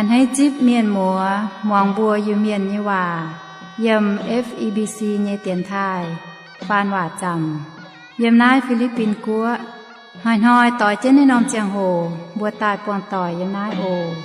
A'hneiv zipv mienh muoz muangx mbuo Iu-Mienh nyei waac yiem F E B C nyei dienx taaih faan waac zaamc yiem naaiv Fi^li^bin Guoqv. Hnoi-hnoi doix jienv naaiv norm ziangh hoc mbuo daaih buangh doic yiem naaiv oc.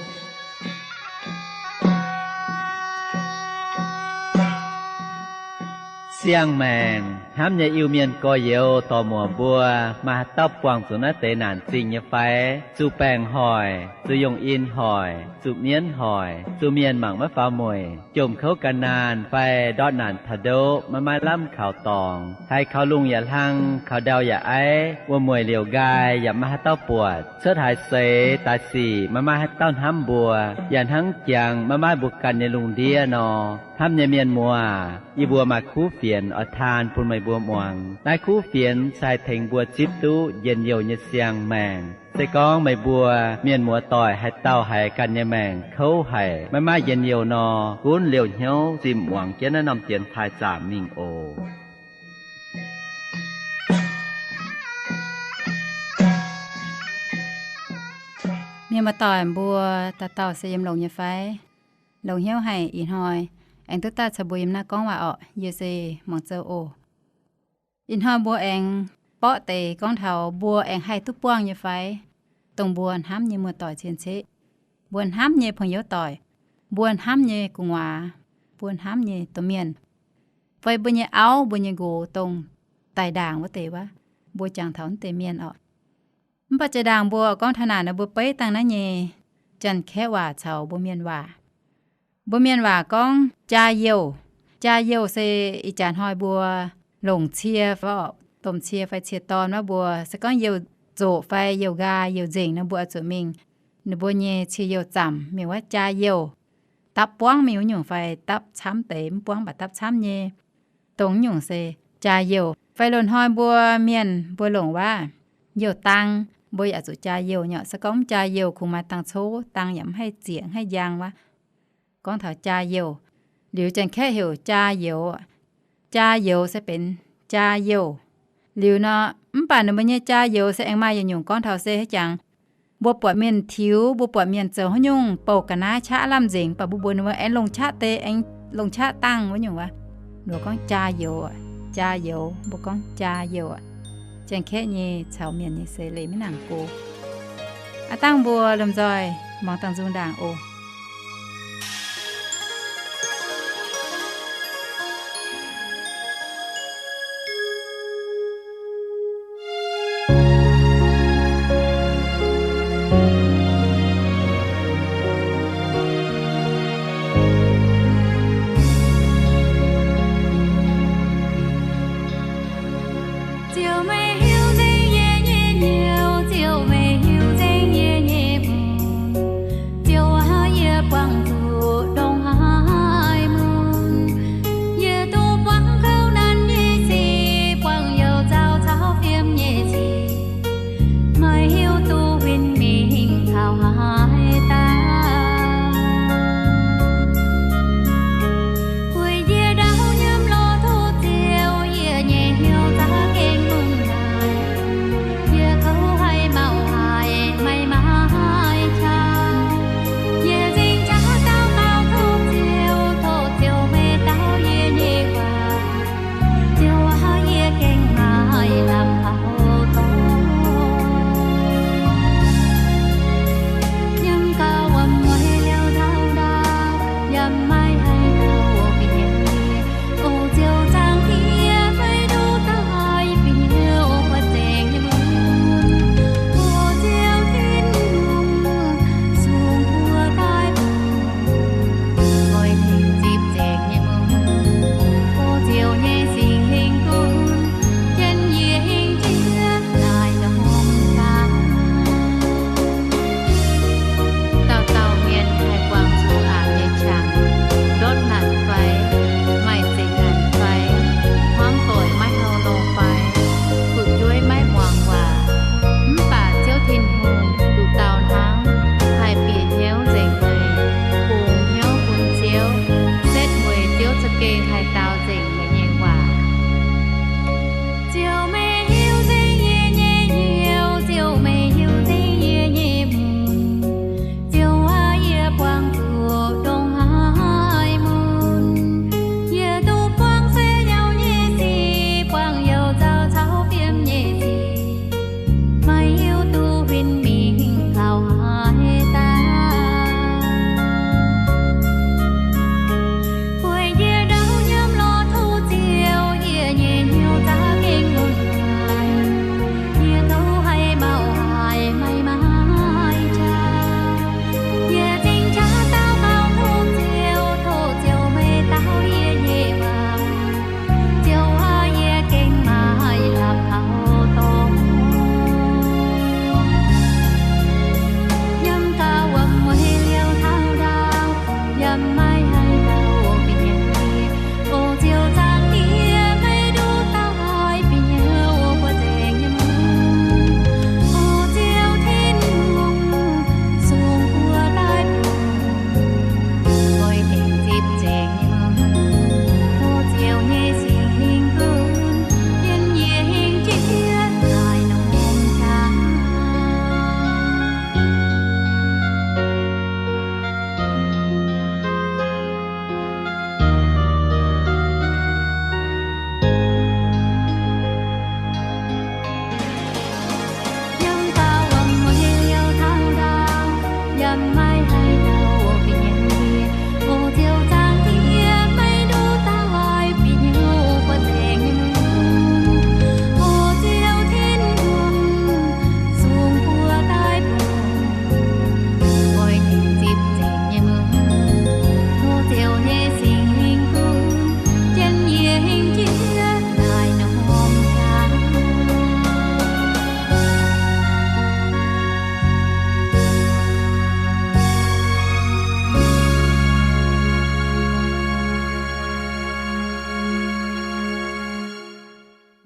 Siang-maengc hnamv nyei Iu-Mienh gorx-youz dorc-muoc mbuo, maaih haaix dauh buangh zuqc naaiv deix naanc zingh nyei fai? Zuqc baengc hoic, zuqc yongh in hoic, zuqc mienv hoic, zuqc mienh mangc maiv faaux mueic, jomc kouv gan naanh fai ndortv naanc taux ndoqv maiv maaih lamh kaux dorngx, haiz kaux lungh yaac hlang, kaux ndau yaac aiv, wuom-mueic liouc nqaai yaac maiv maaih haaix dauh buatc, cuotv haaix seix daaih sic maiv maaih haaix dauh hnamv mbuo, yaac hnangv jangx maiv maaih mbuo ganh nyei lungh ndiev nor. Hnamv nyei mienh muoz, yie mbuo maaih kuv fienx oix taan bun meih mbuo muangx. Naaiv kuv fienx se haih tengx mbuo zipv duqv njien-youh nyei siang-maengc. Se gorngv meih mbuo mienh muoz doic haaix dauh haiz ganh nyei maengc kouv haic, maiv maaih njien-youh nor, gunv liouh hnyouv zimh muangx jienv naaiv norm dienx taaih zaamc mingh oc. Mienh muoz doic mbuo, dauh dauh se yiem longx nyei fai? Longx hnyouv haic, ih hnoi aengx duqv daaih caux mbuo yiem naaiv gorngv waac orqc. Yie se Muangx Zou oc. Ih hnoi mbuo aengx borqv deix gorngv taux mbuo aengx haih duqv buangh nyei fai, dongh mbuo hnamv nyei muoz-doic cien-ceqv, mbuo hnamv nyei pong-youz doic, mbuo hnamv nyei gu'nguaaz, mbuo hnamv nyei domh mienh, fai mbuo nyei auv, mbuo nyei nqox, dongh daaih ndaangc wuov deix wuov, mbuo jangx taux naaiv deix mienh orqc. Mv baac jiex ndaangc mbuo gorngv taux naaic nor, mbuo beiv dangh naaiv nyei Janx-Kaeqv waac caux mbuo Mienh waac. Mbuo Mienh waac gorngv jaa-youh. Jaa-youh se ih jaax hnoi mbuo longc cie, domh cie fai cie dorn wuov, mbuo se gorngv youh zoqc fai youh nqaai youh nzengc nor, mbuo oix zuqc mingh ninh mbuo nyei cie-youh zaamc, mingh wuov jaa-youh. Dapv buangv mingh wuov nyungc fai dapv camv deix, mv buangv mv baac dapv camv nyei, dongh wuov nyungc se jaa-youh. Fai loz-hnoi mbuo Mienh mbuo longc waac youh dang, mbuo yaac zuqc jaa-youh nyei. Se gorngv mv jaa-youh kungx maaih dang cov, dang yaac mv haih ziec, mv haih njang wuov. Gorngv taux jaa-youh, liuz Janx-Kaeqv heuc jaa-youz. Jaa-youz se benx jaa-youh. Liuz nor, mv baac ninh mbuo nyei jaa-youz se aengx maaih yietc nyungc gorngv taux se haaix jangx, mbuo buatc mienh tiux, mbuo buatc mienh zoux haaix nyungc bouh ga'naaiv qaqv lamh nzengc, mv baac mbuo mbuox ninh mbuo aengx longc qaqv deix, aengx longc qaqv dangh wuov nyungc wuov, ninh mbuo gorngv jaa-youz, jaa-youz, mbuo gorngv jaa-youh. Janx-Kaeqv nyei caux Mienh nyei se leiz maiv nangc go. Aav dangh mbuo lomh nzoih muangx dangh nzung ndaangc oc. Ziouc meih hiuv nzengc yie nyei hnyouv, Ziouc meih hiuv nzengc yie nyei mbuox, Ziouc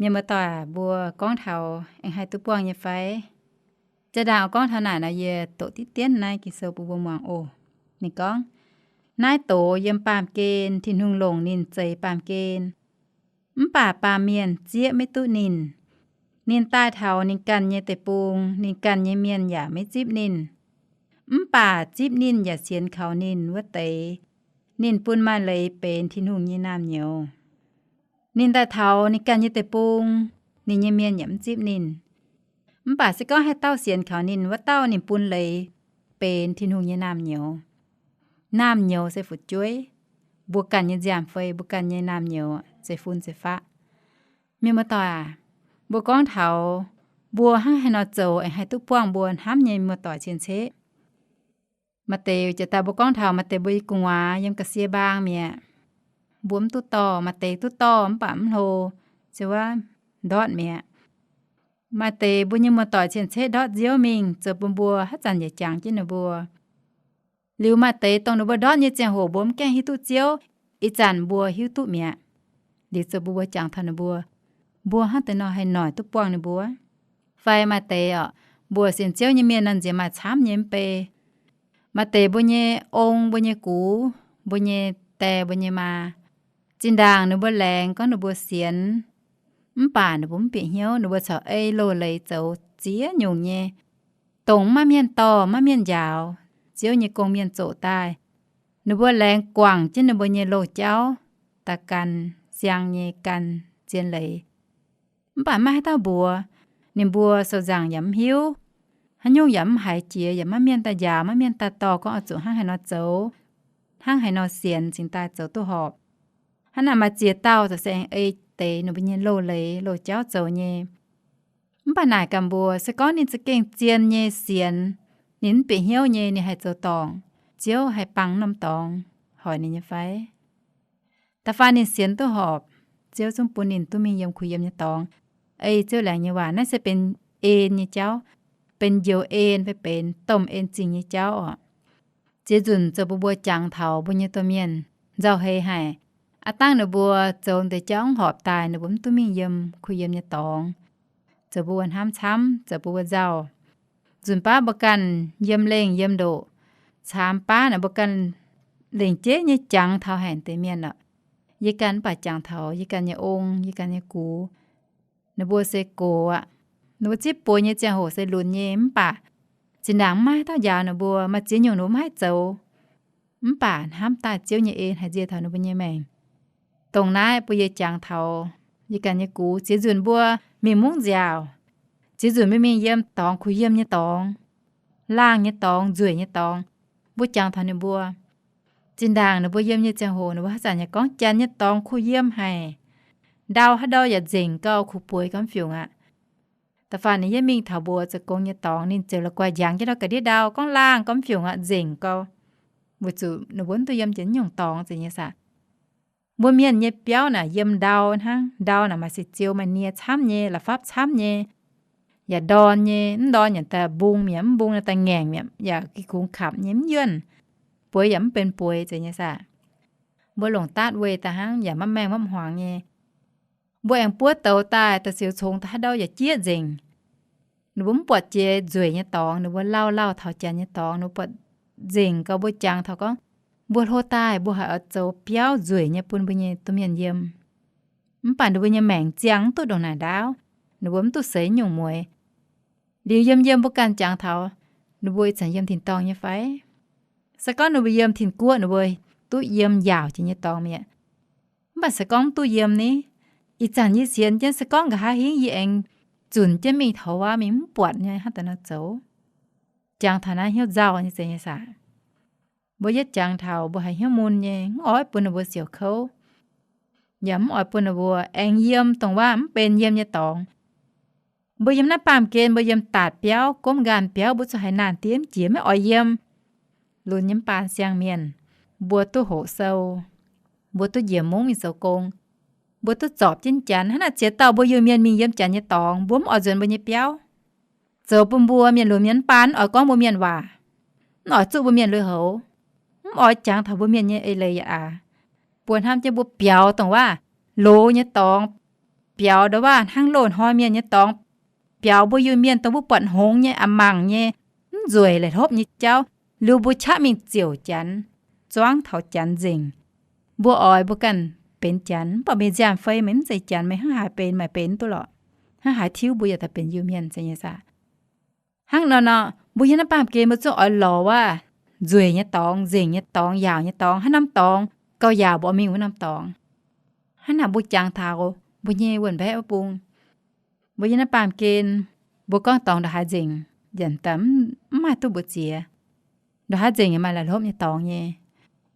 Mienh muoz-doic, mbuo gorngv taux aengx haih duqv buangh nyei fai? Jaa-ndaangc oix gorngv taux naaic nor, yie doqc diqv dienv naaiv Ging-Sou bun mbuo muangx oc. Ninh gorngv, naaiv doz yiem baamh gen, Tin-Hungh longc ninh zeix baamh gen. Mv baac baamh mienh zieqv maiv duqv ninh. Ninh daaih taux ninh ganh nyei deic-bung, ninh ganh nyei mienh yaac maiv zipv ninh. Mv baac zipv ninh yaac sienx kaux ninh wuov deix, ninh bun maaih leiz benx Tin-Hungh nyei naamh nyouz. Ninh daaih taux ninh ganh nyei deic-bung, ninh nyei mienh yaac mv zipv ninh. Mv baac se gorngv haaix dauh sienx kaux ninh, wuov dauh ninh bun leiz benx Tin-Hungh nyei naamh nyouz. Naamh nyouz se fu'jueiv. Mbuo ganh nyei nziaamv fei, mbuo ganh nyei naamh nyouz, zeiv-fun zeiv-faqv. Mienh muoz-doic aac, mbuo gorngv taux mbuo hnangv haaix nor zoux aengx haih duqv buangh mbuo hnamv nyei muoz-doic cien-ceqv. Maaih deix jiex daaih mbuo gorngv taux maaih deix mbuo nyei gu'nguaaz yiem ga'sie mbaang mi'aqv. Mbuo mv duqv dorh, maaih deix duqv dorh mv baac mv hlo, se wuov ndortv mi'aqv. Maaih deix mbuo nyei muoz-doic cien-ceqv ndortv nziouv mingh, zoux bun mbuo haaix zanc yaac jangx jienv ninh mbuo. Liuz maaih deix dongh ninh mbuo ndortv nyei ziangh hoc mbuo mv gaengh hiuv duqv Ziouv, ih zanc mbuo hiuv duqv mi'aqv. Liuz zoux bun mbuo jangx taux ninh mbuo, mbuo hnangv deix nor haih noic duqv buangh ninh mbuo. Fai maaih deix orqc, mbuo sienx Ziouv nyei mienh nor nziex maaih camv nyei mv bei. Maaih deix mbuo nyei ong, mbuo nyei gux, mbuo nyei die, mbuo nyei maa, zinh ndaangc ninh mbuo laengz gorngv ninh mbuo sienx, mv baac ninh mbuo mv bieqc hnyouv, ninh mbuo corc ei loz-leiz zoux ziex nyungc nyei, dongh maiv mienh dorh, maiv mienh njaaux, Ziouv nyei gong-mienh zoqc daaih. Ninh mbuo laengz guangc jienv ninh mbuo nyei loz-jauv daaih gan siang nyei gan zien leiz. Mv baac maiv haaix dauh mbuox ninh mbuo, sou-nzaangc yaac mv hiuv, haaix nyungc yaac mv haiz jiex, yaac maiv mienh daaih njaaux, maiv mienh daaih dorh gorngv oix zuqc hnangv haaix nor zoux, hnangv haaix nor sienx cingx daaih zoux duqv horpc. Hnangv naaic maaih ziex dauh za'gengh ei deix ninh mbuo nyei loz-leiz loz-jauv zoux nyei. Mv baac naaic gaax mbuo, se gorngv ninh za'gengh zien nyei sienx, ninh mv bieqc hnyouv nyei, ninh haih zoux dorngc, Ziouv haih bang norm dorngx hoic ninh nyei fai? Da'faanh ninh sienx duqv horpc, Ziouv zungv bun ninh duqv mingh yiem kuh yiem nyei dorngx. Ei Ziouv laengz nyei waac, naaiv se benx en nyei jauv, benx njoux en fai benx domh en zingh nyei jauv orqc. Ziex nzunc zoux bun mbuo jangx taux mbuo nyei domh mienh nzauh heix haic. Aav dangh ninh mbuo zoux deix jauv mv horpc daaih, ninh mbuo mv duqv mingh yiem kuh yiem nyei dorngx, zoux mbuo hnamv camv, zoux mbuo nzauh. Nzunc baav mbuo ganh yiem lengh yiem ndoqc, caamx baav naaic mbuo ganh lengc jeiv nyei jangx taux haic deix mienh orqc. Yie ganh mv baac jangx taux yie ganh nyei ong, yie ganh nyei gux, ninh mbuo se gox aqv. Ninh mbuo zipv buoz nyei ziangh hoc se lunx nyei, mv baac zinh ndaangc mv maaih haaix dauh njaaux ninh mbuo, maaih ziex nyungc ninh mbuo mv haih zoux. Mv baac hnamv daaih Ziouv nyei en haih nzie taux ninh mbuo nyei maengc. Dongh naaiv bun yie jangx taux yie ganh nyei gux, ziex nzunc mbuo mingh mungv nziaauc, ziex nzunc mbuo mingh yiem dorngx, kuh yiem nyei dorngx, laangh nyei dorngx, nzueic nyei dorngx, mbuo jangx taux ninh mbuo. Zinh ndaangc ninh mbuo yiem nyei ziangh hoc, ninh mbuo haaix zanc yaac gorngv janx nyei dorngx kuh yiem haic. Ndau haaix ndau yaac nzengc gau, kuh bueix gau mv fiungc aqv. Da'faanh ninh yietv mingh taux mbuo zoux gong nyei dorngx, ninh ziouc la'guaih njangx jienv ndau ga'ndiev ndau, gorngv laangh gau mv fiungc aqv, nzengc gau. Weic zuqc ninh mbuo mv duqv yiem jiex nyungc dorngx zeiz nyei saah. Mbuo mienh nyei biauv naaic yiem ndau hnangv. Ndau naaic maaih sic-ziou, maaih nie camv nyei, la'fapv camv nyei, yaac ndorn nyei. Mv ndorn yaac daaih mbung mi'aqv, mv mbung daaih ngaengc mi'aqv, yaac gih kungx kapc nyei, mv yuonh. Bueix yaac mv benx bueix zeiz nyei saah. Mbuo longc daatv weih daaih hnangv, yaac maiv maengh maiv hmuangx nyei. Mbuo aengx buov douz daaih, da'siux congx daaih haaix ndau yaac jieqv nzengc. Ninh mbuo mv buatc jiex nzueic nyei dorngx, ninh mbuo lauh lauh taux janx nyei dorngx, ninh mbuo buatc nzengc gau. Mbuo jangx taux gorngv mbuo hlo daaih mbuo haiz oix zoux biauv nzueic nyei bun mbuo nyei domh mienh yiem. Mv baac ninh mbuo nyei maengc ziangh mv duqv ndongc naaic ndaauv, ninh mbuo mv duqv seix nyungc mueix. Liuz yiem yiem mbuo ganh jangx taux, ninh mbuo ih zanc yiem tin-dorngh nyei fai? Se gorngv ninh mbuo yiem tin-guoqv, ninh mbuo duqv yiem yaauc jiex nyei dorngx mi'aqv. Mv baac se gorngv mv duqv yiem ni, ih zanc yie sienx jienv, se gorngv nqa'haav hingv yie aengx zunc jienv mingh taux wuov mingh mv buatc nyei hnangv daaih nor zoux. Jangx taux naaiv hnyouv nzauh nyei zeiz nyei saah. Mbuo yietv jangx taux mbuo haiz hnyouv mun nyei, mv oix bun ninh mbuo siouc kouv, yaac mv oix bun ninh mbuo aengx yiem dongh waac mv benx yiem nyei dorngx. Mbuo yiem naaiv baamh gen, mbuo yiem daatc biauv, gomv nqaanh biauv, mbuo zuqc haiz naanh diev mv jiex, maiv oix yiem. Lunx nyei mv baan siang-mienh, mbuo duqv hoqc sou, mbuo duqv njiec mungv mingh zoux gong, mbuo duqv zorpc jienv janx. Hnangv naaic ziex dauh mbuo Iu-Mienh mingh yiem janx nyei dorngx, mbuo mv oix nzuonx mbuo nyei biauv. Zoux bun mbuo mienh lunx mienh mv baan mv oix gorngv mbuo mienh waac, mv oix zuqv mbuo mienh lui-houx, mv oix jangx taux mbuo mienh nyei eix leiz yaac aac. Mbuo hnamv jienv mbuo biaux dongh waac loz nyei dorngx, biaux ndongc waac hnangv loz-hnoi mienh nyei dorngx, biaux mbuo Iu-Mienh dongh mbuo buatc hngongx nyei, a'mangc nyei, mv nzueic, la'hlopv nyei jauv, liuz mbuo qaqv mingh ziouc Janx, zuangv taux Janx nzengc. Mbuo oix mbuo ganh benx Janx, mv baac meih nziaamv-fei meih mv zeiz Janx, meih hnangv haaix benx maaih benx duqv lorqc. Hnangv haaix tiuv mbuo yaac daaih benx Iu-Mienh, zeiz nyei saah? Hnangv nor nor, mbuo yiem naaiv baamh gen mbuo zungv oix lorz waac nzueic nyei dorngx, nzengc nyei dorngx, yaauc nyei dorngx, haaix norm dorngx gauh yaauc mbuo oix mingh wuov norm dorngx. Hnangv naaic mbuo jangx taux mbuo nyei wuonh mbaeqv wuov bung, mbuo yiem naaiv baamh gen, mbuo gorngv dorngx ndongc haaix nzengc, yaac daaih mv maaih duqv mbu'ziex. Ndongc haaix nzengc yaac maaih la'hlopv nyei dorngx nyei.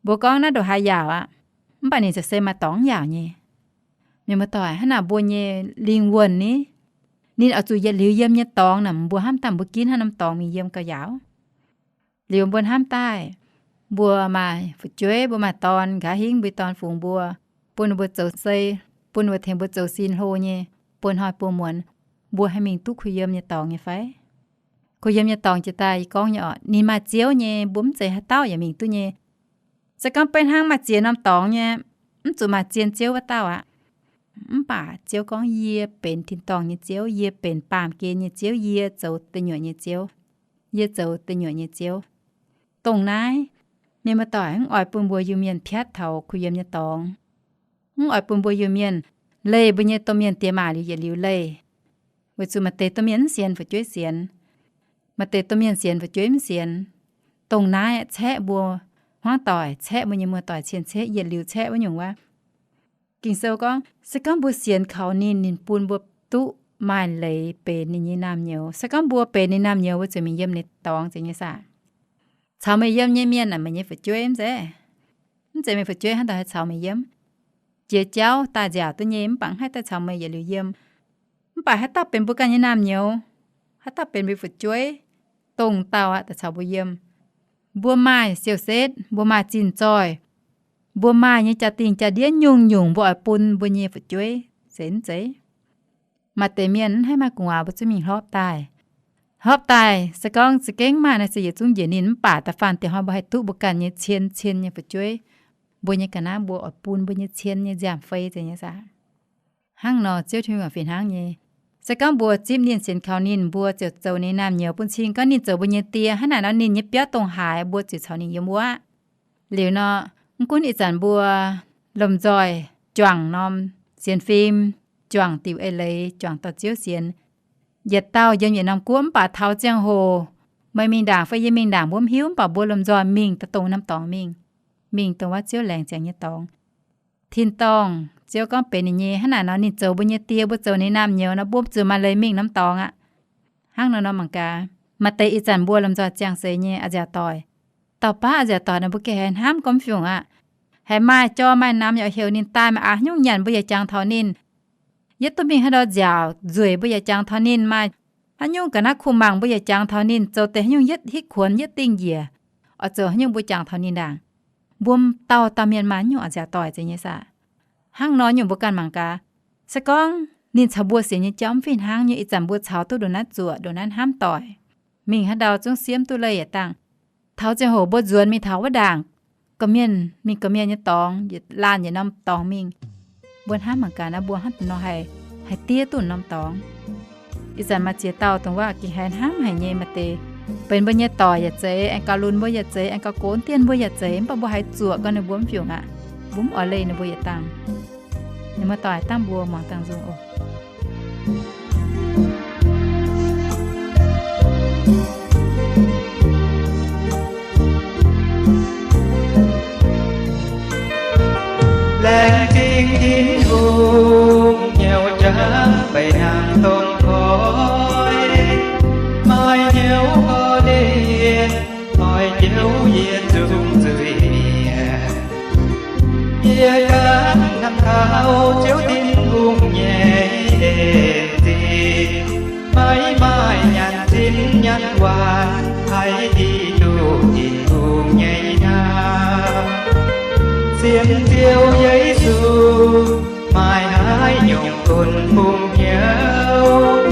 Mbuo gorngv naaiv ndongc haaix yaauc aqv, mv baac ninh ziouc se maaih dorngx mv yaauc nyei. Mienh muoz-doic, hnangv naaic mbuo nyei lingh wuonh ni, ninh oix zuqc yietc liuz yiem nyei dorngx naaic, mbuo hnamv daaih mbuo ginv haaix norm dorngx mingh yiem gauh yaauc. Liuz mbuo hnamv daaih, mbuo maaih fu'jueiv, mbuo maaih dorn nqa'haav hingv mbuo dorn fungx mbuo, bun ninh mbuo zoux sei, bun ninh mbuo tengx mbuo zoux sin hlo nyei, buo hnoi buo muonz, mbuo haih mingh duqv kuh yiem nyei dorngx nyei fai? Kuh yiem nyei dorngx jiex daaih yie gorngv nyei orqc, ninh maaih Ziouv nyei, mbuo mv zeiz haaix dauh yaac mingh duqv nyei. Se gorngv beiv hnangv maaih ziex norm dorngx nyei, mv zuqc maaih zien Ziouv wuov dauh aqv. Mv baac Ziouv gorngv, yie benx tin-dorngh nyei Ziouv, yie benx baamh gen nyei Ziouv, yie zoux deic nyuoqc nyei Ziouv, yie zoux deic nyuoqc nyei Ziouv. Dongh naaiv, mienh muoz-doic, mv oix bun mbuo Iu-Mienh piatv taux kuh yiem nyei dorngx. Mv oix bun mbuo Iu-Mienh leih mbuo nyei domh mienh diex maac liuz yietc liuz leih. Weic zuqc maaih deix domh mienh mv sienx fu'jueiv sienx, maaih deix domh mienh sienx fu'jueiv mv sienx. Dongh naaiv caeqv mbuo hmuangv doic, caeqv mbuo nyei muoz-doic cien-ceqv, yietc liuz caeqv wuov nyungc wuov. Ging-Sou gorngv, se gorngv mbuo sienx kaux ninh, ninh bun mbuo duqv maaih leiz benx ninh nyei naamh nyouz. Se gorngv mbuo benx ninh naamh nyouz, mbuo zuqc mingh yiem ninh dorngx, zeiz nyei saah? Caux meih yiem nyei mienh aeqv, meih nyei fu'jueiv mv zeiz? Mv zeiz meih fu'jueiv hnangv daaih haih caux meih yiem. Jiex jauv daaih nziaauc duqv nyei, mv baac mv haih daaih caux meih yietc liuz yiem. Mv baac haaix dauh benx mbuo ganh nyei naamh nyouz, haaix dauh benx mbuo fu'jueiv, dongh dauh aqv daaih caux mbuo yiem. Mbuo maaih siou-setv, mbuo maaih zinh zoih, mbuo maaih nyei jaa-dingh jaa-ndiev nyungc-nyungc mbuo oix bun mbuo nyei fu'jueiv, zeiz mv zeiz? Maaih deix mienh mv haih maaih gu'nguaaz mbuo zungv mingh hlorpv daaih. Hlorpv daaih se gorngv za'gengh maaih naaiv se yietc zungv njiec ninh, mv baac da'faanh dieh hnoi mbuo haih duqv mbuo ganh nyei cien-cien nyei fu'jueiv, mbuo nyei ga'naaiv mbuo oix bun mbuo nyei cien nyei nziaamv-fei, zeiz nyei saah? Hnangv nor Ziouv Tin-Hungh fih hnangv nyei. Se gorngv mbuo zipv ninh, sienx kaux ninh, mbuo ziouc zoux ninh naamh nyouz, bun cing gorngv ninh zoux mbuo nyei die. Hnangv naaic nor ninh nyei biauv dongh haaix, mbuo ziouc caux ninh yiem wuov. Liuz nor, mv gunv ih zanc mbuo lomh nzoih juangc norm sienx fim, juangc diuc eix leiz, juangc dorh Ziouv sienx, yietc dauh yiem yietc norm guoqv, mv baac taux ziangh hoc meih mingh ndaangc fai yie mingh ndaangc mbuo mv hiuv, mv baac mbuo lomh nzoih mingh daaih dongh norm dorngx mingh, mingh dongh wuov Ziouv laengz ziangx nyei dorngx. Tin-dorngh, Ziouv gorngv benx ninh nyei. Hnangv naaic nor ninh zoux mbuo nyei die, mbuo zoux ninh naamh nyouz nor, mbuo zuqc maaih leiz mingh norm dorngx aqv. Hnangv nor nor mangc gaax, maaih deix ih zanc mbuo lomh nzoih ziangh seix nyei a'nziaauc doic, dauh baav a'nziaauc doic nor mbuo gengh haiz hnamv gormx fiungc aqv. Haiz maaih jor maaih namx yaac heuc ninh daaih, maaih aqc nyungc nyanc mbuo yaac jangx taux ninh. Yietv duqv mingh haaix ndau nziaauc nzueic mbuo yaac jangx taux ninh, maaih haaix nyungc ga'naaiv kuh mangc mbuo yaac jangx taux ninh, zoux deix haaix nyungc yietv hitv kuonx yietv dingh njiec, oix zoux haaix nyungc mbuo jangx taux ninh ndaangc. Mbuo dauh dauh mienh maaih nyungc a'nziaauc doic, zeiz nyei saah? Hnangv nor nyungc mbuo ganh mangc gaax, se gorngv ninh caux mbuo sienx nyei jauv mv fih hnangv nyei, ih zanc mbuo caux duqv ndongc naaiv zuoqc, ndongc naaiv hnamv doic, mingh haaix ndau zungv siemv duqv leiz yietc dangh. Taux ziangh hoc mbuo nzuonx mingh taux wuov ndaangc, gorqv mienh mingh gorqv mienh nyei dorngx, yietc laanh yietc norm dorngx mingh. Mbuo hnamv mangc gaax naaiv, mbuo hnangv haaix nor haih, haih diev duqv norm dorngx. Ih zanc maaih ziex dauh dongh wuov gengh haiz hnamv haic nyei, maaih deix benx mbuo nyei doic yaac zeiz, aengx gauh lunx mbuo yaac zeiz, aengx gauh gox dienh mbuo yaac zeiz, mv baac mbuo haiz zuoqc gau ninh mbuo mv fiungc aqv. Mbuo mv oix leih ninh mbuo yietc dangh. Ninh mbuo doic dangh mbuo muangx dangh nzung oc. Laengz zingh Tin-Hungh nyouz jaax mbaih nangh dongh koi, maaih hnyouv korv-lienh, oix njoux yie nzung nzuih mi'aqv. Yie ganh hnamv taux Ziouv Tin-Hungh nyei en zingh, maiv maaih nyanc zinh nyanc waanc haih diqc duqv Tin-Hungh nyei hnamv. Sienx Ziouv Yesu maaih haaix nyungc gunv bungx hnyouv,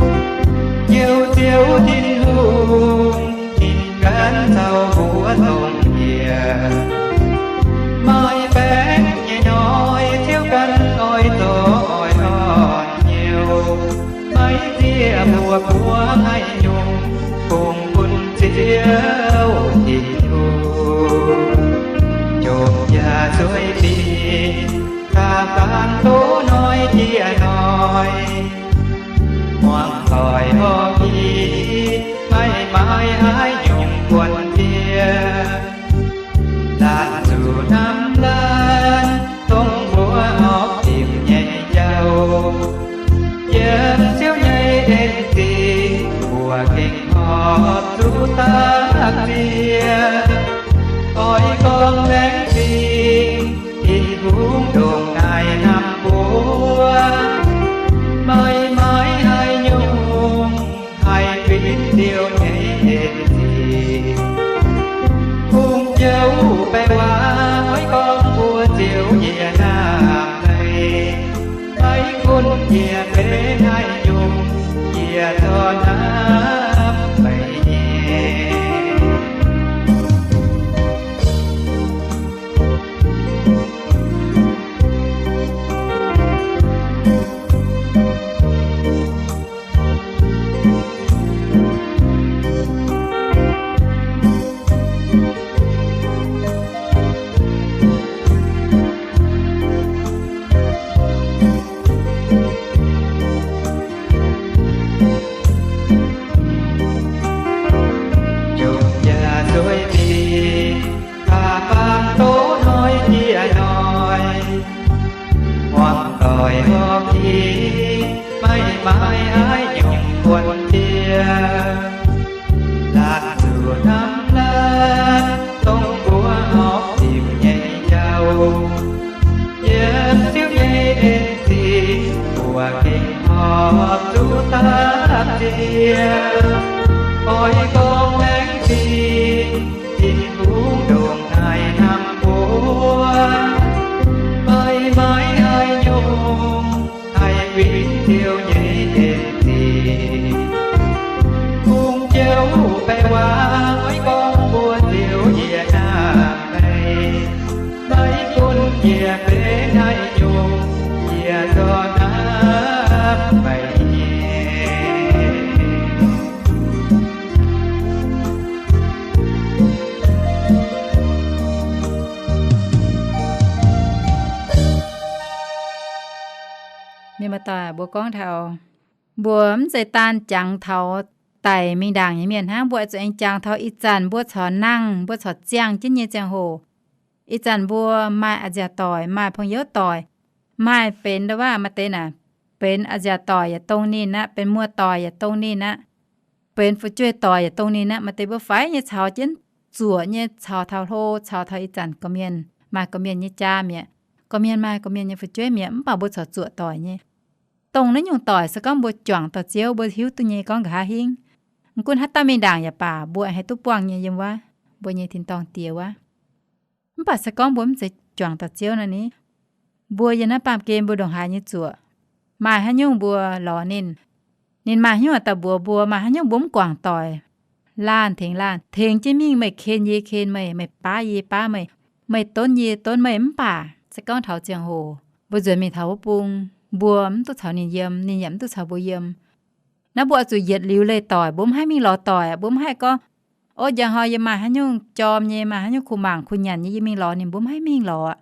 Ziouv, Ziouv Tin-Hungh ninh ganh caux mbuo dongh yie. Maaih baengc nyei hnoi Ziouv ganh oix zorc oix orn nyei. mbuo haaix nyungc, kungx bun Ziouv Tin-Hungh jomc yaac zueiz dingc, da'faanh doz hnoi jiex hnoi, muangx doic horpc i, maiv maaih haaix nyungc buonc diev. Laanh zuqc hnamv laanh, dongh mbuo horpc dimc nyei jauv. Yiem Ziouv nyei en-zingh, mbuo gengh horpc zuqc dapv ziex. Oix gorngv laengz zingh, Tin-Hungh ndongc naaic hnamv mbuo, maiv maaih haaix nyungc haih fingx Ziouv nyei en-zingh. Kungx jouv baeqc waac oix gorngv mbuo Ziouv yie hnamv meih, maiv gunv yie benx haaix nyungc, yie zorqv hnamv meih nyei. Jomc yaac zueiz dingc, da'faanh doz hnoi jiex hnoi, muangx doic horpc i, maiv maaih haaix nyungc buonc diev. Laanh zuqc hnamv laanh, dongh mbuo horpc dimc nyei jauv. Yiem Ziouv nyei en-zingh, mbuo gengh horpc zuqc dapv ziex. Oix gorngv laengz zingh, Tin-Hungh ndongc naaic hnamv mbuo, maiv maaih haaix nyungc haih fingx Ziouv nyei en-zingh. Kungx jouv baeqc waac oix gorngv mbuo Ziouv yie hnamv meih, maiv gunv yie benx haaix nyungc, yie zorqv hnamv meih nyei. Mienh muoz-doic, mbuo gorngv taux, mbuo mv zeiz daan jangx taux daic mingh ndaangc nyei mienh hnangv, mbuo zuqc aengx jangx taux ih zanc mbuo corc nangh, mbuo corc ziangh jienv nyei ziangh hoc. Ih zanc mbuo maaih a'nziaauc doic, maaih pong youv doic, maaih benx ndau waav maaih deix naaic, benx a'nziaauc doic yaac dongh ninh aqv, benx muoz-doic yaac dongh ninh aqv, benx fu'jueiv doic yaac dongh ninh aqv. Maaih deix mbuo faix nyei caux jienv zuoqc nyei, caux taux hlo, caux taux ih zanc gorqv-mienh maaih gorqv-mienh nyei jaa mi'aqv. Gorqv-mienh maaih gorqv-mienh nyei fu'jueiv mi'aqv, mv baac mbuo corc zuoqc doic nyei. Dongh naaiv nyungc doic se gorngv mbuo juangc dorh Ziouv, mbuo hiuv duqv nyei gorngv nqa'haav hingv. Mv gunv haaix dauh mingh ndaangc yaac baac, mbuo haih duqv buangh nyei yiem wuov mbuo nyei tin-dorngh Diex wuov. Mv baac se gorngv mbuo mv zeiz juangc dorh Ziouv nor ni, mbuo yiem naaiv baamh gen mbuo ndongc haaix nyei zuoqc, maaih haaix nyungc mbuo lorz ninh, ninh maaih haaix nyungc daaih mbuox mbuo, maaih haaix nyungc mbuo mv guangc doic, laanh tengx laanh tengx jienv mingh, meih ken yie ken meih, meih baav yie baav meih, meih donv yie donv meih. Mv baac se gorngv taux ziangh hoc mbuo nzuonx mingh taux wuov bung, mbuo mv duqv caux ninh yiem, ninh yaac mv duqv caux mbuo yiem. Naaiv mbuo oix zuqc yietc liuz leih doic, mbuo mv haih mingh lorz doic. Mbuo mv haih gorngv, ov, njang hnoi yie maaih haaix nyungc jorm nyei, maaih haaix nyungc kuh mangc kuh nyanc nyei, yie mingh lorz ninh. Mbuo mv haih mingh lorz.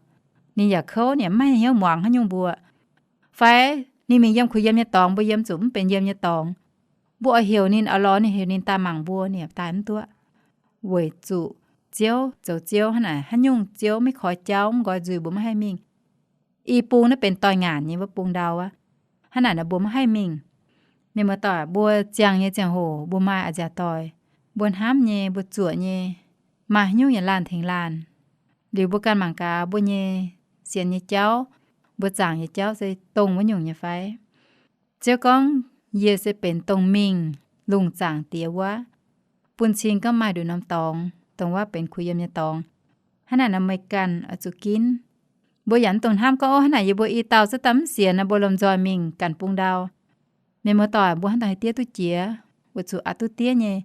Ninh yaac kouv, ninh mv haih hnyouv muangx haaix nyungh mbuo. Fai ninh mingh yiem kuh yiem nyei dorngx, mbuo yiem zuqc mv benx yiem nyei dorngx. Mbuo oix heuc ninh, oix lorz ninh, heuc ninh daaih mangc mbuo, ninh yaac daaih mv duqv. Weic zuqc Ziouv zoux Ziouv hnangv naaic, haaix nyungc Ziouv maiv koi jauv, mv nqoi nzuih, mbuo mv haih mingh. I bung naaiv benx doix-ngaanc nyei wuov bung ndau aqv. Hnangv naaic nor mbuo mv haih mingh. Mienh muoz-doic, mbuo ziangh nyei ziangh hoc mbuo maaih a'nziaauc doic, mbuo hnamv nyei, mbuo zuoqc nyei, maaih haaix nyungc yaac laanh tengx laanh. Liuz mbuo ganh mangc gaax mbuo nyei sienx nyei jauv, mbuo zaangc nyei jauv se dongh wuov nyungc nyei fai? Ziouv gorngv, yie se benx dongh mingh lungh zaangc Diex wuov, bun cing gorngv maaih nduqc norm dorngx, dongh wuov benx kuh yiem nyei dorngx. Hnangv naaic nor meih ganh oix zuqc ginv. Mbuo yaac mv dungx hnamv gorngv, ov, hnangv naaic yie mbuo i dauh cuotv daaih mv sienx nor, mbuo lomh nzoih mingh ganh bung ndau. Mienh muoz-doic, mbuo hnangv daaih haih diev duqv jiex, weic zuqc aqc duqv diev nyei.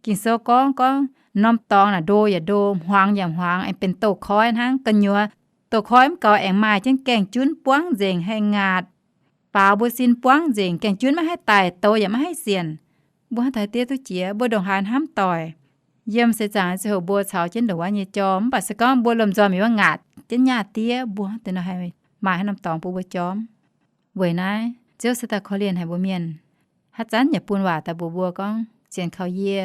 Ging-Sou gorngv, gorngv norm dorngx naaic ndo yaac ndo, hmuangx yaac hmuangx, aengx benx douz-koiv hnangv. Gu'nyuoz douz-koiv mv gaux aengx maaih jienv gaengh junv buangv nzengc, haih ngaatc, baaux mbuo sin buangv nzengc, gaengh junv maiv haih daic, douz yaac maiv haih sienc. Mbuo hnangv haaix diev duqv jiex, mbuo ndongc haaix hnamv doic. Yiem seix zaangc ziangh hoc mbuo caux jienv ndongc wuov nyei jorm, mv baac se gorngv mbuo lomh nzoih mingh wuov ngaatc jienv nyaah diev, mbuo hnangv deix nor haih maaih haaix norm dorngx bun mbuo jorm. Weic naaiv Ziouv se daaih korv-lienh haic mbuo mienh. Haaix zanc yaac bun waac daaih mbuox mbuo gorngv, sienx kaux yie.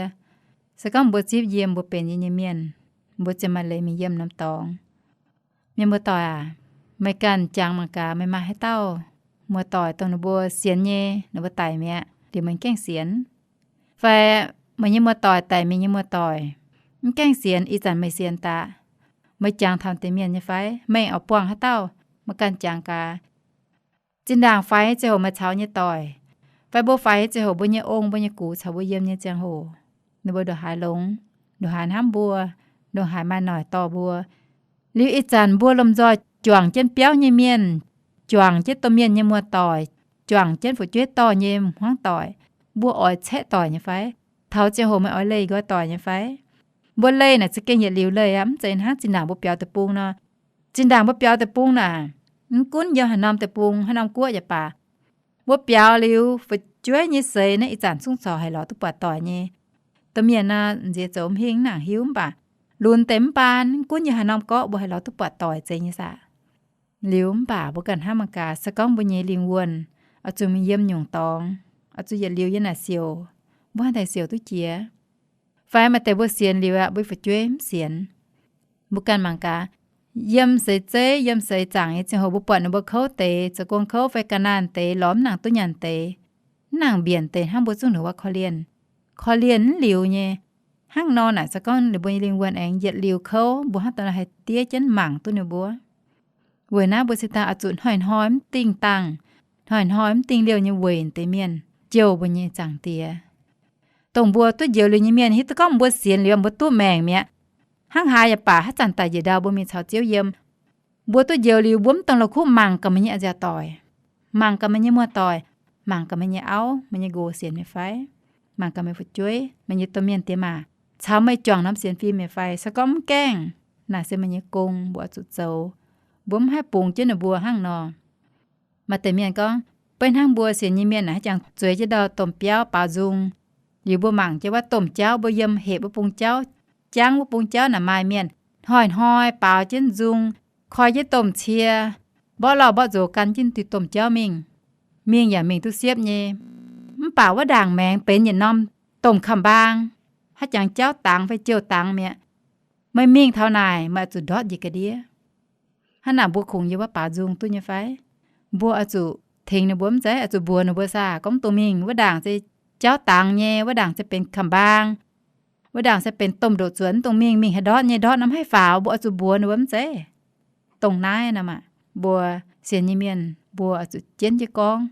Se gorngv mbuo zipv yiem mbuo benx yie nyei mienh, mbuo ziouc maaih leiz mingh yiem norm dorngx. Mienh muoz-doic aac, meih ganh jangx mangc gaax, meih maaih haaix dauh muoz-doic dongh ninh mbuo sienx nyei, ninh mbuo daic mi'aqv, liuz meih gaengh sienx? Fai meih nyei muoz-doic daic mingh nyei muoz-doic, mv gaengh sienx, ih zanc meih sienx daaih, meih jangx taux deix mienh nyei fai? Meih oix buangh haaix dauh? Meih ganh jangx gaax. Zinh ndaangc faix ziangh hoc meih caux nyei doic, fai mbuo faix ziangh hoc mbuo nyei ong, mbuo nyei gux caux mbuo yiem nyei ziangh hoc, ninh mbuo ndongc haaix longx, ndongc haaix hnamv mbuo, ndongc haaix maaih noic dorh mbuo. Liuz ih zanc mbuo lomh nzoih juangc jienv biauv nyei mienh, juangc jienv domh mienh nyei muoz-doic, juangc jienv fu'jueiv dorh nyei hmuangv doic, mbuo oix caeqv doic nyei fai? Taux ziangh hoc meih oix leih nqoi doic nyei fai? Mbuo leih naaic za'gengh yietc liuz leih aqv, mv zeiz hnangv zinh ndaangc mbuo biaux deic-bung nor. Zinh ndaangc mbuo biaux deic-bung naaic, mv gunv yiem haaix norm deic-bung, haaix norm guoqv yaac baac, mbuo biaux liuz fu'jueiv nyei seix naaiv ih zanc zungv corc haih lorz duqv buatc doic nyei. Domh mienh nor, nziex zoux mv hingh mv nangc hiuv, mv baac lunx deix mv baan, mv gunv yiem haaix norm gorqv mbuo haih lorz duqv buatc doic zeiz nyei saah. Liuz mv baac mbuo ganh hnamv mangc gaax, se gorngv mbuo nyei lingh wuonh oix zuqc mingh yiem nyungc dorngx, oix zuqc yietc liuz yiem naaic siouc, mbuo hnangv daaih siouc duqv jiex? Fai maaih deix mbuo sienx liuz aqv, mbuo fu'jueiv mv sienx. Mbuo ganh mangc gaax, yiem seix zeiv, yiem seix zaangc nyei ziangh hoc mbuo buatc ninh mbuo kouv deix, zoux gong kouv fai ga'naanh deix, lorz mv nangc duqv nyanc deix, mv nangc mbienc deix hnangv mbuo zungv ndongc wuov korv-lienh. Korv-lienh mv liuz nyei. Hnangv nor naaic se gorngv ninh mbuo nyei lingh wuonh aengx yietc liuz kouv, mbuo hnangv daaih haih diev jienv mangc duqv ninh mbuo. Weic naaiv mbuo cingx daaih oix zuqc hnoi-hnoi mv dingh dangh, hnoi-hnoi mv dingh liouh nyei weic deix mienh jouh mbuo nyei Zaangc Diex. Dongh mbuo duqv njoux liuz nyei mienh hiuv duqv gorngv mbuo sienx liuz mbuo duqv maengc mi'aqv. Hnangv haaix yaac baac haaix zanc daaih njiec ndau mbuo mingh caux Ziouv yiem. Mbuo duqv njoux liuz mbuo mv dongh la'kuqv mangc gaax meih nyei a'nziaauc doic, mangc gaax meih nyei muoz-doic, mangc gaax meih nyei auv, meih nyei nqox sienx meih fai, mangc gaax meih fu'jueiv, meih nyei domh mienh diex maac, caux meih juangc norm sienx fim mi'aqv fai. Se gorngv mv gaengh, naaic se meih nyei gong mbuo oix zuqc zoux. Mbuo mv haih bungx jienv ninh mbuo hnangv nor. Maaih deix mienh gorngv, beiv hnangv mbuo sienx nyei mienh naaic haaix jangx zueiz jienv ndau domh biauv baaux nzung. Liuz mbuo mangc jienv wuov domh jauv, mbuo yiem hepc wuov bung jauv, jangv wuov bung jauv naaic maaih mienh hnoi-hnoi baaux jienv nzung, koi jienv domh cie, mborqv lauh mborqv nzox gan jienv diuh domh jauv mingh. Mingh yaac mingh duqv siepv nyei. Mv baac wuov ndaangc maengx benx yietc norm domh kamx-mbaang, haaix jangx jauv dangx fai jouh dangx mi'aqv. Meih mingh taux naaic meih oix zuqc ndortv njiec ga'ndiev. Hnangv naaic mbuo kungx yiem wuov baaux nzung duqv nyei fai? Mbuo oix zuqc tengx ninh mbuo mv zeiz? Oix zuqc mbuox ninh mbuo saah, gorngv dongh mingh wuov ndaangc se jauv dangx nyei, wuov ndaangc se benx kamx-mbaang, wuov ndaangc se benx domh ndoqc zuonx, dongh mingh mingh haih ndortv nyei, ndortv nor mv haih faaux. Mbuo oix zuqc mbuox ninh mbuo mv zeiz? Dongh naaiv nor maah, mbuo sienx nyei mienh mbuo oix zuqc jienv jienv gorngv.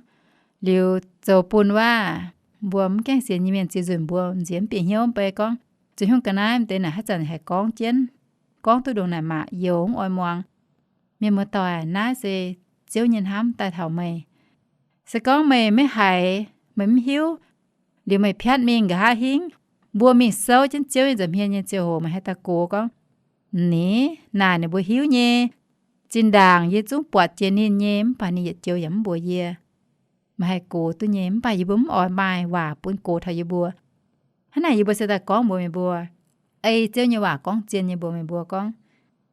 Liuz zoux bun wuov, mbuo mv gaengh sienx nyei mienh ziex nzunc mbuo nziex mv bieqc hnyouv mv bei gorngv, zuqc hnyouv ga'naaiv mv deix naaic haaix zanc haih gorngv jienv, gorngv duqv ndongc naaic maah, youz mv oix muangx. Mienh muoz-doic, naaiv se Ziouv nyei hnamv daaih taux meih. Se gorngv meih maiv haiz, meih mv hiuv, liuz meih piatv mingh nqa'haav hingv, mbuo mingh souv jienv Ziouv nyei nza'hmien nyei ziangh hoc meih haih daaih gox gorngv, Ni, naaic ninh mbuo hiuv nyei. Zinh ndaangc yie zungv buatc jiex ninh nyei, mv baac ninh yietc joux yaac mv mbuox yie. Meih haih gox duqv nyei, mv baac yie mbuo mv oix maaih waac bun gox taux yie mbuo. Hnangv naaic yie mbuo se daaih gorngv mbuox meih mbuo, ei Ziouv nyei waac gorngv zien nyei mbuox meih mbuo gorngv,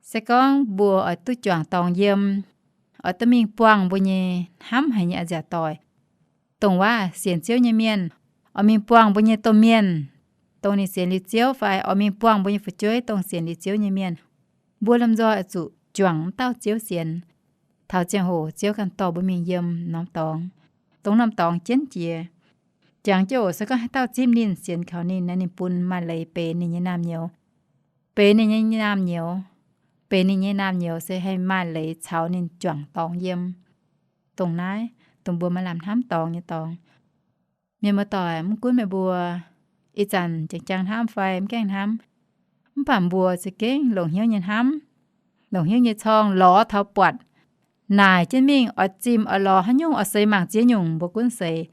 se gorngv mbuo oix duqv juangc dorngx yiem, oix duqv mingh buangh mbuo nyei hnamv haic nyei a'nziaauc doic, dongh wuov sienx Ziouv nyei mienh, oix mingh buangh mbuo nyei domh mienh, dongh ninh sienx liuz Ziouv fai oix mingh buangh mbuo nyei fu'jueiv, dongh sienx liuz Ziouv nyei mienh. Mbuo lomh nzoih oix zuqc juangc wuov dauh Ziouv sienx. Taux ziangh hoc Ziouv ganh dorh mbuo mingh yiem norm dorngx, dongh norm dorngx jienv jiex. Jangx jienv oc, se gorngv haaix dauh zipv ninh, sienx kaux ninh, naaiv ninh bun maaih leiz benx ninh nyei naamh nyouz. Benx ninh nyei naamh nyouz, benx ninh nyei naamh nyouz se haih maaih leiz caux ninh juangc dorngx yiem. Dongh naaiv, dongh mbuo maaih lamh hnamv dorngx nyei dorngx. Mienh muoz-doic, mv gunv meih mbuo ih zanc jangx jangx hnamv fai mv gaengh hnamv, mv baac mbuo za'gengh longc hnyouv nyei hnamv, longc hnyouv nyei corng lorz taux buatc, naaic jienv mingh oix zimh oix lorz haaix nyungc, oix seix mangc ziex nyungc mbuo gunv seix.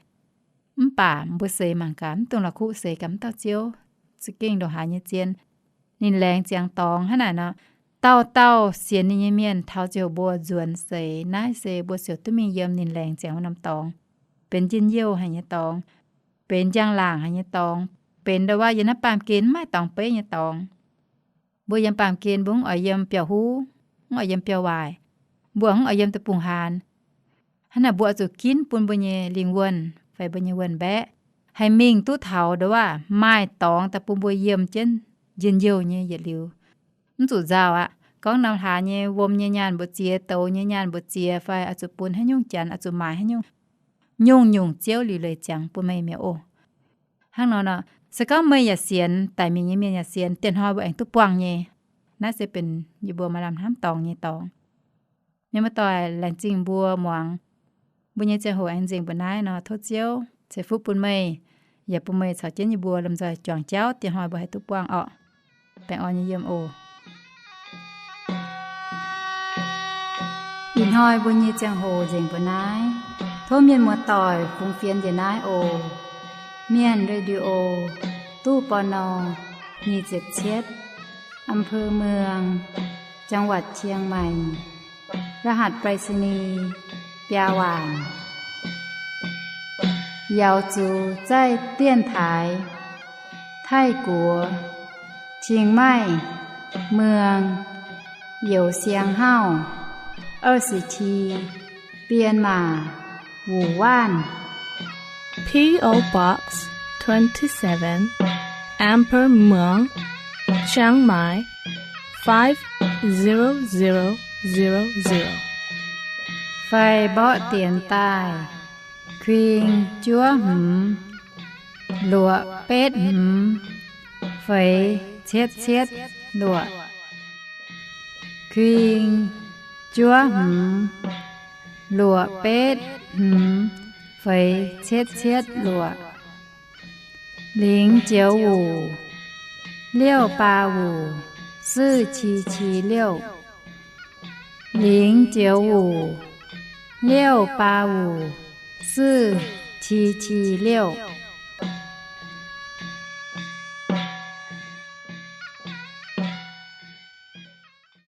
Mv baac mbuo seix mangc gaax, mv dungx la'kuqv seix gaax mv dauh Ziouv, za'gengh ndongc haaix nyei zien. Ninh laengz ziangx dorngx hnangv naaic nor, Dauh dauh sienx ninh nyei mienh taux ziouc mbuo nzuonx seix. Naaiv se mbuo siouc duqv mingh yiem ninh laengz ziangx wuov norm dorngx. Benx njien-youh haic nyei dorngx, benx njang-laangc haic nyei dorngx, benx ndo waav yiem naaiv baamh gen mv maaih dorngx beiv nyei dorngx. Mbuo yiem baamh gen mbuo mv oix yiem biauv-huv, mv oix yiem biauv-waaic, mbuo mv oix yiem deic-bung-haanz. Hnangv naaic mbuo oix zuqc ginv bun mbuo nyei lingh wuonh fai mbuo nyei wuonh mbaeqv haih mingh duqv taux ndo waav maaih dorngx daaih bun mbuo yiem jienv njien-youh nyei yietc liuz. Mv zuqc nzauh aqv. Gorngv norm hlaax nyei wuom nyei nyaanh mbu'ziex, douz nyei nyaanh mbu'ziex fai oix zuqc bun haaix nyungc janx, oix zuqc maaiz haaix nyungc, nyungc-nyungc ziouv liuc leiz ziangx bun meih mi'aqv oc. Hnangv nor nor, se gorngv meih yaac sienx, daic mingh nyei mienh yaac sienx, dieh hnoi mbuo aengx duqv buangh nyei. Naaiv se benx yie mbuo maaih lamh hnamv dorngx nyei dorngx. Mienh muoz-doic, laengz zingh mbuo muangx mbuo nyei ziangh hoc aengx nzengc mbuo naaiv nor, tov Ziouv ceix fuqv bun meih, yaac bun meih caux jienv yie mbuo lomh nzoih juangc jauv dieh hnoi mbuo haih duqv buangh orqc. Baengh orn nyei yiem oc. Ih hnoi mbuo nyei ziangh hoc nzengc mbuo naaiv. Tov mienh muoz-doic fungx fienx njiec naaiv oc. Mienh Radio, ตู้ ปณ. nyic ziepc cietv, อำเภอเมือง จังหวัดเชียงใหม่ รหัสไปรษณีย์ biaa waanc. 瑶族在电台 Taiv-Guoqv, Chiang Mai, เมือง Youz Siang Hauv, 二十七, Bienh Maac, Wuonh Waanh. P O Box twenty-seven, Amber Muang, Chiang Mai, five zero zero zero zero. Fai mborqv dienx daaih: kuing juov hmz luoqc betv hmz feix cietv cietv luoqc. Kuing juov hmz luoqc betv hmz feix cietv cietv luoqc. 零九五 六八五 四七七六. 零九五 六八五 四七七六.